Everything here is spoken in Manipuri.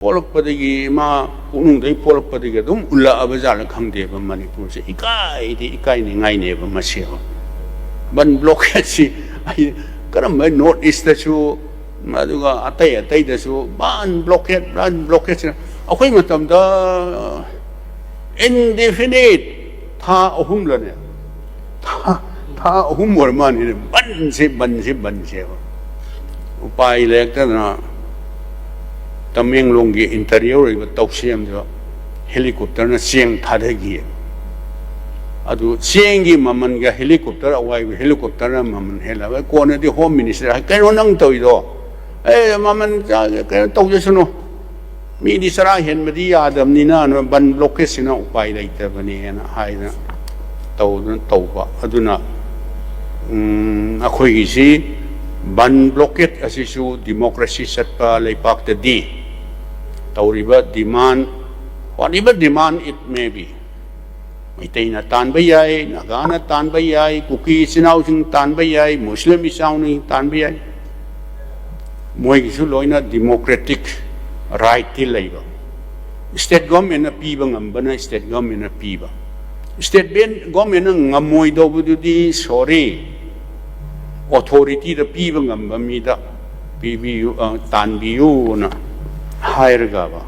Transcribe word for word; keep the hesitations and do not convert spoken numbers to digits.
ꯄꯣꯛꯂꯛꯄꯗꯒꯤ, ꯏꯃꯥ ꯄꯨꯛꯅꯨꯡꯗꯒꯤ ꯄꯣꯛꯂꯛꯄꯗꯒꯤ ꯑꯗꯨꯝ ꯎꯠꯂꯛꯑꯕ ꯖꯥꯠꯂ ꯈꯪꯗꯦꯕ, ꯃꯅꯤꯄꯨꯔꯁꯦ ꯏꯀꯥꯏꯗꯤ ꯏꯀꯥꯏꯅꯤꯡꯉꯥꯏꯅꯦꯕ ꯃꯁꯦꯕ꯫ ꯕꯟ ꯕ꯭ꯂꯣꯀꯦꯠꯁꯤ ꯑꯩ ꯀꯔꯝꯕ ꯅꯣꯔꯠ ꯏꯁꯇꯁꯨ, ꯑꯗꯨꯒ ꯑꯇꯩ ꯑꯇꯩꯗꯁꯨ ꯕꯟ ꯕ꯭ꯂꯣꯀꯦꯠ, ꯕꯟ ꯕ꯭ꯂꯣꯀꯦꯠꯁꯤꯅ ꯑꯩꯈꯣꯏ ꯃꯇꯝꯗ ꯏꯟꯗꯤꯐꯤꯅꯤꯠ ꯊꯥ ꯑꯍꯨꯝꯂꯅꯦ, ꯊꯥ, ꯊꯥ ꯑꯍꯨꯝ ꯑꯣꯏꯔ ꯃꯥꯜꯂꯦꯅꯦ, ꯕꯟꯁꯦ, ꯕꯟꯁꯦ, ꯕꯟꯁꯦꯕ꯫ ꯎꯄꯥꯏ ꯂꯩꯔꯛꯇꯗꯅ ꯇꯃꯦꯡꯂꯣꯡꯒꯤ ꯏꯟꯇꯔꯤꯌꯔ ꯑꯣꯏꯕ ꯇꯧꯁꯦꯝꯗ ꯍꯦꯂꯤꯀꯣꯞꯇꯔꯅ ꯆꯦꯡ ꯊꯥꯗꯈꯤ꯫ ꯑꯗꯨ ꯆꯦꯡꯒꯤ ꯃꯃꯜꯒ ꯍꯦꯂꯤꯀꯣꯞꯇꯔ, ꯑꯋꯥꯏꯕ ꯍꯦꯂꯤꯀꯣꯞꯇꯔꯅ ꯃꯃꯜ ꯍꯦꯜꯂꯕ꯫ ꯀꯣꯟꯅꯗꯤ ꯍꯣꯝ ꯃꯤꯅꯤꯁꯇꯔ ꯍꯥꯏ, "ꯀꯩꯅꯣ ꯅꯪ ꯇꯧꯔꯤꯗꯣ? ꯑꯦ, ꯃꯃꯜ ꯀꯩꯅꯣ ꯇꯧꯖꯁꯅꯨ, ꯃꯤꯗꯤ ꯆꯔꯥ ꯍꯦꯟꯕꯗꯤ ꯌꯥꯗꯕꯅꯤꯅ, ꯕꯟ ꯕ꯭ꯂꯣꯀꯦꯠꯁꯤꯅ ꯎꯄꯥꯏ ꯂꯩꯇꯕꯅꯦꯅ" ꯍꯥꯏꯗꯅ ꯇꯧꯗꯅ ꯇꯧꯕ꯫ ꯑꯗꯨꯅ, ꯎꯝ, ꯑꯩꯈꯣꯏꯒꯤꯁꯤ ꯕꯟ ꯕ꯭ꯂꯣꯀꯦꯠ ꯑꯁꯤꯁꯨ ꯗꯤꯃꯣꯀ꯭ꯔꯦꯁꯤ ꯆꯠꯄ ꯂꯩꯄꯥꯛꯇꯗꯤ ꯇꯧꯔꯤꯕ demand, whatever demand it may be, ꯃꯩꯇꯩꯅ ꯇꯥꯟꯕ ꯌꯥꯏ, ꯅꯥꯒꯥꯅ ꯇꯥꯟꯕ ꯌꯥꯏ, ꯀꯨꯀꯤ ꯏꯆꯤꯟ ꯏꯅꯥꯎꯁꯤꯡ ꯇꯥꯟꯕ ꯌꯥꯏ, ꯃꯨꯁꯂꯤꯝ ꯏꯆꯥꯎꯅꯁꯤꯡ ꯇꯥꯟꯕ ꯌꯥꯏ, ꯃꯣꯏꯒꯤꯁꯨ ꯂꯣꯏꯅ democratic rightꯇꯤ ꯂꯩꯕ꯫ State governmentꯅ ꯄꯤꯕ ꯉꯝꯕꯅ state governmentꯅ ꯄꯤꯕ꯫ State governmentꯅ ꯉꯝꯃꯣꯏꯗꯧꯕꯗꯨꯗꯤ, sorry, authorityꯗ ꯄꯤꯕ ꯉꯝꯕ ꯃꯤꯗ ꯄꯤꯕꯤꯌꯨ, ꯑ, ꯇꯥꯟꯕꯤꯌꯨꯅ ꯍꯥꯏꯔꯒꯕ,